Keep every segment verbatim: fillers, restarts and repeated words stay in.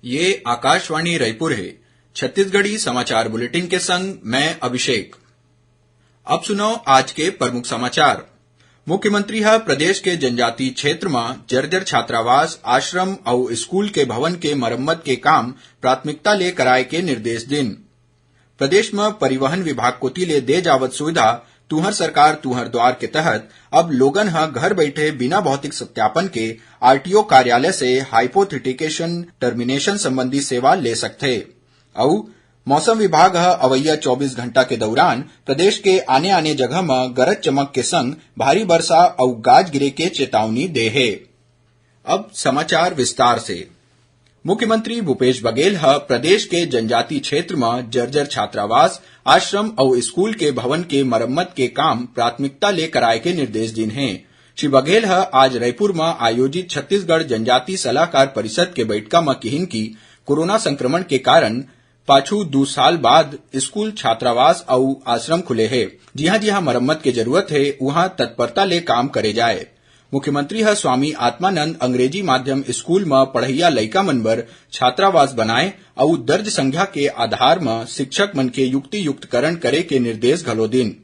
ये आकाशवाणी रायपुर हे। छत्तीसगढ़ी समाचार बुलेटिन के संग मैं अभिषेक। अब सुनव आज के प्रमुख समाचार। मुख्यमंत्री ह प्रदेश के जनजातीय क्षेत्र म जर्जर छात्रावास, आश्रम अउ स्कूल के भवन के मरम्मत के काम प्राथमिकता ले कराए के निर्देश दिन। प्रदेश म परिवहन विभाग कोति ले दे जावत सुविधा तुंहर सरकार तुंहर द्वार के तहत अब लोगन ह घर बइठे बिना भौतिक सत्यापन के आरटीओ कार्यालय से हाइपोथिटिकेशन टर्मिनेशन संबंधी सेवा ले सकथे। अउ मौसम विभाग ह अवइया चौबीस घंटा के दौरान प्रदेश के आने-आने जगह म गरज चमक के संग भारी बरसा अउ गाज गिरे के चेतावनी दे हे। अब समाचार विस्तार से। मुख्यमंत्री भूपेश बघेल ह प्रदेश के जनजातीय क्षेत्र म जर्जर छात्रावास, आश्रम अउ स्कूल के भवन के मरम्मत के काम प्राथमिकता ले कराए के निर्देश दिन हे। श्री बघेल ह आज रायपुर म आयोजित छत्तीसगढ़ जनजातीय सलाहकार परिषद के बैठका म किहिन कि कोरोना संक्रमण के कारण पाछू दू साल बाद स्कूल, छात्रावास अउ आश्रम खुले हे। जिहां-जिहां मरम्मत के जरूरत हे, उहां तत्परता ले काम करे जाए। मुख्यमंत्री ह स्वामी आत्मानंद अंग्रेजी माध्यम स्कूल म पढ़इया लइका मन बर छात्रावास बनाए अउ दर्ज संख्या के आधार म शिक्षक मन के युक्ति युक्तकरण करे के निर्देश घलो दिन।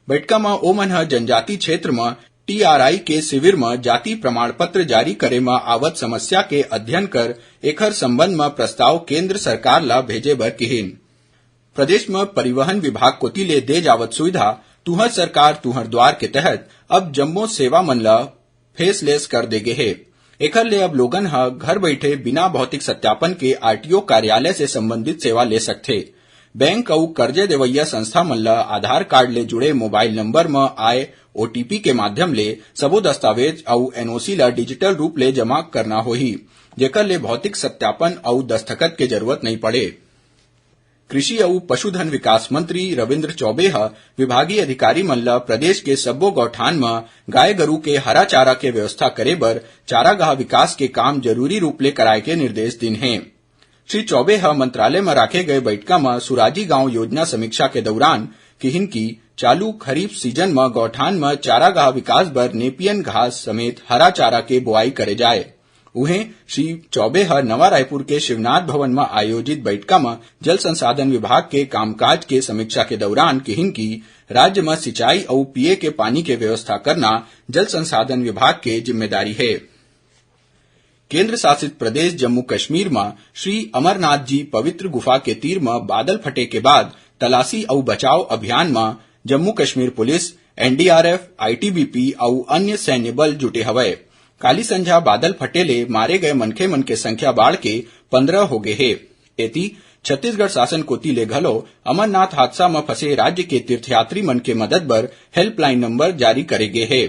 बैठका म ओमन ह जनजाति क्षेत्र म टीआरआई के शिविर म जाति प्रमाण पत्र जारी करे म आवत समस्या के अध्ययन कर एखर संबंध म प्रस्ताव केंद्र सरकार ल भेजे बर किहिन। प्रदेश म परिवहन विभाग कोति ले दे जावत सुविधा तुंहर सरकार तुंहर द्वार के तहत अब जम्मो सेवा मन ल फेसलेस कर दे गे हे। एखर ले अब लोगन ह घर बइठे बिना भौतिक सत्यापन के आरटीओ कार्यालय से संबंधित सेवा ले सकथे। बैंक अउ कर्जा देवइया संस्था मन ल आधार कार्ड ले जुड़े मोबाइल नंबर म आए ओटीपी के माध्यम ले सबो दस्तावेज अउ एनओसी ल डिजिटल रूप ले जमा करना होही, जेकर ले भौतिक सत्यापन अउ दस्तखत के जरूरत नइ पड़े। कृषि अउ पशुधन विकास मंत्री रविंद्र चौबे ह विभागीय अधिकारी मन ल प्रदेश के सब्बो गौठान म गाय गरू के हरा चारा के व्यवस्था करे बर चारागाह विकास के काम जरूरी रूप ले कराए के निर्देश दिन हे। श्री चौबे ह मंत्रालय म राखे गए बैठका म सुराजी गांव योजना समीक्षा के दौरान किहिन कि चालू खरीफ सीजन म गौठान म चारागाह विकास बर नेपियन घास समेत हरा चारा के बोआई करे जाए। उहें, श्री चौबे ह नवा रायपुर के शिवनाथ भवन म आयोजित बैठका म जल संसाधन विभाग के कामकाज के समीक्षा के दौरान किहिन कि राज्य म सिंचाई अउ पीए के पानी के व्यवस्था करना जल संसाधन विभाग के जिम्मेदारी हे। केंद्र शासित प्रदेश जम्मू कश्मीर म श्री अमरनाथ जी पवित्र गुफा के तीर म बादल फटे के बाद तलाशी अउ बचाव अभियान म Jammu Kashmir police, NDRF, ITBP अउ अन्य सैन्य बल जुटे हवय। काली संझा बादल फटे ले मारे गए मनखे मन के संख्या बाढ़ के पंद्रह हो गे हे। एती, छत्तीसगढ़ शासन कोति ले घलो अमरनाथ हादसा म फंसे राज्य के तीर्थयात्री मन के मदद बर हेल्पलाइन नंबर जारी करे गे हे।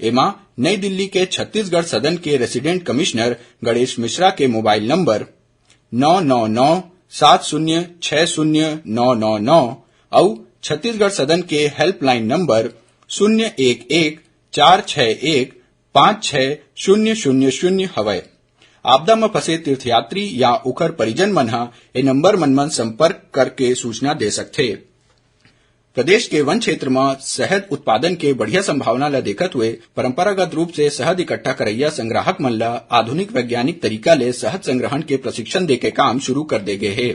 एमा नई दिल्ली के छत्तीसगढ़ सदन के रेसिडेंट कमिश्नर गणेश मिश्रा के मोबाइल नंबर नौ नौ नौ सात शून्य छह शून्य नौ नौ नौ अउ छत्तीसगढ़ सदन के हेल्पलाइन नंबर शून्य एक एक चार छह एक पाँच छह शून्य शून्य शून्य हवय। आपदा म फंसे तीर्थयात्री या उखर परिजन मन ह ए नंबर मन म संपर्क करके सूचना दे सकथे। प्रदेश के वन क्षेत्र म शहद उत्पादन के बढ़िया संभावना ल देखत हुए परंपरागत रूप से शहद इकट्ठा करइया संग्राहक मन ल आधुनिक वैज्ञानिक तरीका ले शहद संग्रहण के प्रशिक्षण देके काम शुरू कर दे गे हे।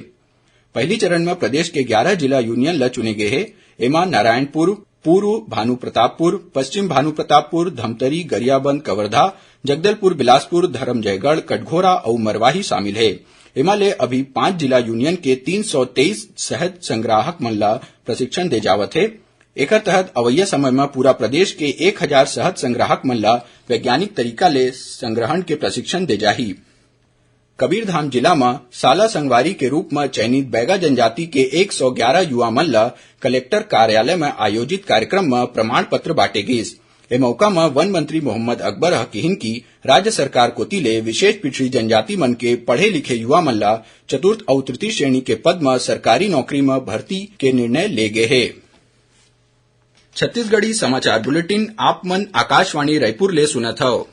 पहिली चरण म प्रदेश के ग्यारह जिला यूनियन ल चुने गे हे। एमा नारायणपुर, पूर्व भानुप्रतापपुर, पश्चिम भानुप्रतापपुर, धमतरी, गरियाबंद, कवर्धा, जगदलपुर, बिलासपुर, धरमजयगढ़, कटघोरा अउ मरवाही शामिल हे। एमा ले अभी पांच जिला यूनियन के तीन सौ तेईस शहद संग्राहक मन ल प्रशिक्षण दे जावत हे। एकर तहत अवइया समय म पूरा प्रदेश के एक हजार शहद संग्राहक मन ल वैज्ञानिक तरीका ले संग्रहण के प्रशिक्षण दे जाही। कबीरधाम जिला म साला संगवारी के रूप म चयनित बैगा जनजाति के एक सौ ग्यारह युवा मन ल कलेक्टर कार्यालय म आयोजित कार्यक्रम म प्रमाण पत्र बांटे गीस। ए मौका म वन मंत्री मोहम्मद अकबर ह किहिन कि राज्य सरकार कोति ले विशेष पिछड़ी जनजाति मन के पढ़े लिखे युवा मन ल चतुर्थ अउ तृतीय श्रेणी के पद म सरकारी नौकरी म भर्ती के निर्णय ले गे हे। छत्तीसगढ़ी समाचार बुलेटिन आप मन आकाशवाणी रायपुर ले सुनत हव।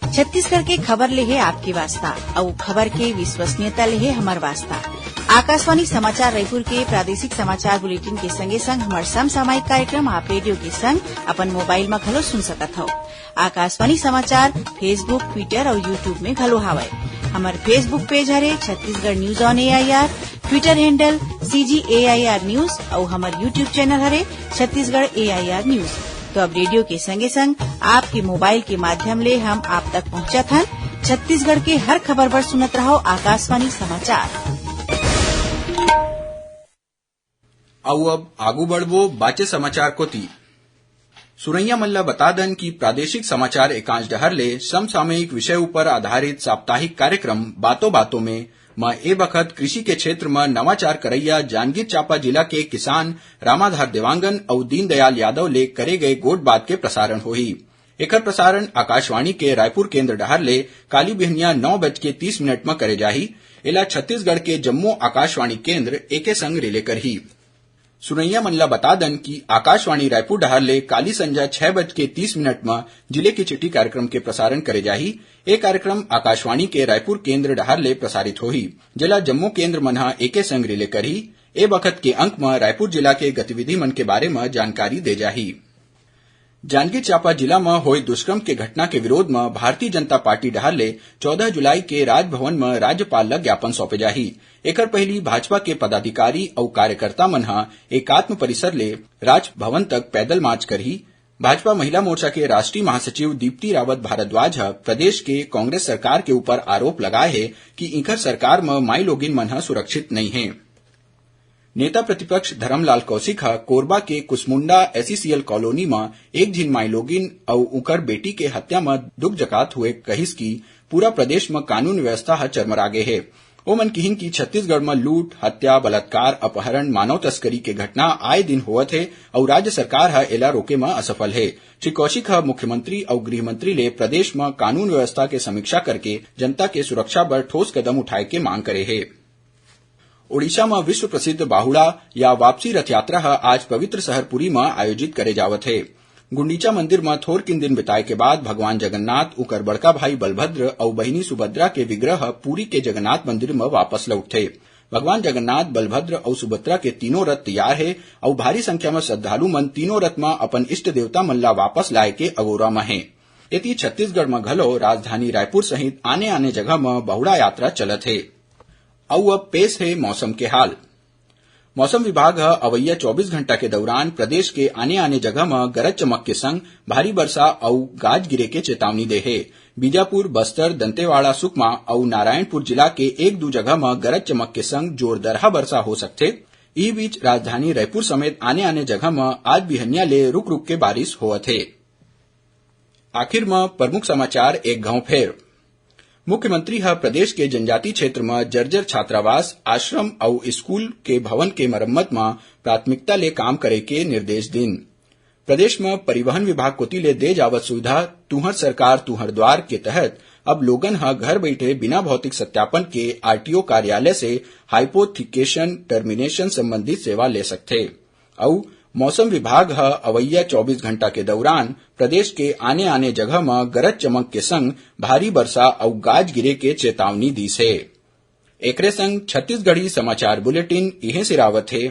छत्तीसगढ़ के खबर ले हे आपके वास्ता, अउ खबर के विश्वसनीयता ले हे हमर वास्ता। आकाशवाणी समाचार रायपुर के प्रादेशिक समाचार बुलेटिन के संगे संग हमर समसामयिक कार्यक्रम आप रेडियो के संग अपन मोबाइल म घलो सुन सकत हव। आकाशवाणी समाचार Facebook, Twitter अउ YouTube में घलो हावय। हमर Facebook page हरे Chhattisgarh news on A I R, Twitter handle C G A I R news अउ हमर YouTube channel हरे Chhattisgarh A I R news। तो अब रेडियो के संगे संग आपके मोबाइल के माध्यम ले हम आप तक पहुंचत हन। छत्तीसगढ़ के हर खबर बर सुनत रहो आकाशवाणी समाचार। अउ अब आगू बढ़बो बाचे समाचार कोति। सुनइया मन ल बता दन कि प्रादेशिक समाचार एकांश डहर ले समसामयिक विषय उपर आधारित साप्ताहिक कार्यक्रम बातों बातों में म ए बखत कृषि के क्षेत्र म नवाचार करइया जांजगीर चांपा जिला के किसान रामाधार देवांगन अउ दीनदयाल यादव ले करे गए गोठ बात के प्रसारण होही। एकर प्रसारण आकाशवाणी के रायपुर केंद्र डहार ले काली बिहनिया नौ बज के तीस मिनट म करे जाही। एला छत्तीसगढ़ के जम्मो आकाशवाणी केंद्र एके संग रिले करही। सुनइया मन ल बता दन कि आकाशवाणी रायपुर डहार ले काली संझा छह बज के तीस मिनट म जिले की चिट्ठी कार्यक्रम के प्रसारण करे जाही। ए कार्यक्रम आकाशवाणी के रायपुर केंद्र डहार ले प्रसारित होही, जेला जम्मो केंद्र मन ह एके संग रिले करही। ए बखत के अंक म रायपुर जिला के गतिविधि मन के बारे म जानकारी दे जाही। जांजगीर चांपा जिला म होए दुष्कर्म के घटना के विरोध म भारतीय जनता पार्टी डहार ले चौदह जुलाई के राजभवन म राज्यपाल ल ज्ञापन सौंपे जाही। एकर पहिली भाजपा के पदाधिकारी अउ कार्यकर्ता मन ह एकात्म परिसर ले राजभवन तक पैदल मार्च करही। भाजपा महिला मोर्चा के राष्ट्रीय महासचिव दीप्ति रावत भारद्वाज ह प्रदेश के कांग्रेस सरकार के ऊपर आरोप लगाए हे कि इंकर सरकार म माईलोगिन मन ह सुरक्षित नइ हे। नेता प्रतिपक्ष धरमलाल कौशिक ह कोरबा के कुसमुंडा एसईसीएल कॉलोनी म एक झिन माईलोगिन अउ उंकर बेटी के हत्या म दुख जतात हुए कहिस कि पूरा प्रदेश म कानून व्यवस्था ह चरमरा गे हे। ओमन किहिन कि छत्तीसगढ़ म लूट, हत्या, बलात्कार, अपहरण, मानव तस्करी के घटना आए दिन होवत हे अउ राज्य सरकार ह एला रोके म असफल हे। श्री कौशिक ह मुख्यमंत्री अउ गृह मंत्री ले प्रदेश म कानून व्यवस्था के समीक्षा करके जनता के सुरक्षा बर ठोस कदम उठाए के मांग करे हे। ओडिशा म विश्व प्रसिद्ध बाहुड़ा या वापसी रथ यात्रा ह आज पवित्र शहर पुरी म आयोजित करे जावत हे। गुंडीचा मंदिर म थोरकिन दिन बिताए के बाद भगवान जगन्नाथ, उकर बड़का भाई बलभद्र अउ बहिनी सुभद्रा के विग्रह पुरी के जगन्नाथ मंदिर म वापस लौटथे। भगवान जगन्नाथ, बलभद्र अउ सुभद्रा के तीनों रथ तैयार हे अउ भारी संख्या म श्रद्धालु मन तीनों रथ म अपन इष्ट देवता मन ला वापस लाए के अगोरा म हे। एती छत्तीसगढ़ म घलो राजधानी रायपुर सहित आने-आने जगह म बहुड़ा यात्रा चलत हे। अउ अब पेश हे मौसम के हाल। मौसम विभाग ह अवइया चौबीस घंटा के दौरान प्रदेश के आने-आने जगह म गरज चमक के संग भारी बरसा अउ गाज गिरे के चेतावनी दे हे। बीजापुर, बस्तर, दंतेवाड़ा, सुकमा अउ नारायणपुर जिला के एक दू जगह म गरज चमक के संग जोरदरहा बरसा हो सकथे। ई बीच राजधानी रायपुर समेत आने-आने जगह म आज बिहनिया ले रुक-रुक के बारिश होवत हे। आखिर म प्रमुख समाचार एक घांव फेर। मुख्यमंत्री ह प्रदेश के जनजाति क्षेत्र म जर्जर छात्रावास, आश्रम अउ स्कूल के भवन के मरम्मत म प्राथमिकता ले काम करे के निर्देश दिन। प्रदेश म परिवहन विभाग कोति ले दे जावत सुविधा तुंहर सरकार तुंहर द्वार के तहत अब लोगन ह घर बइठे बिना भौतिक सत्यापन के आरटीओ कार्यालय से हाइपोथिकेशन टर्मिनेशन संबंधी सेवा ले सकथे। अउ मौसम विभाग ह अवइया चौबीस घंटा के दौरान प्रदेश के आने-आने जगह म गरज चमक के संग भारी बरसा अउ गाज गिरे के चेतावनी दीस हे। एकरे संग छत्तीसगढ़ी समाचार बुलेटिन इहें सिरावत हे।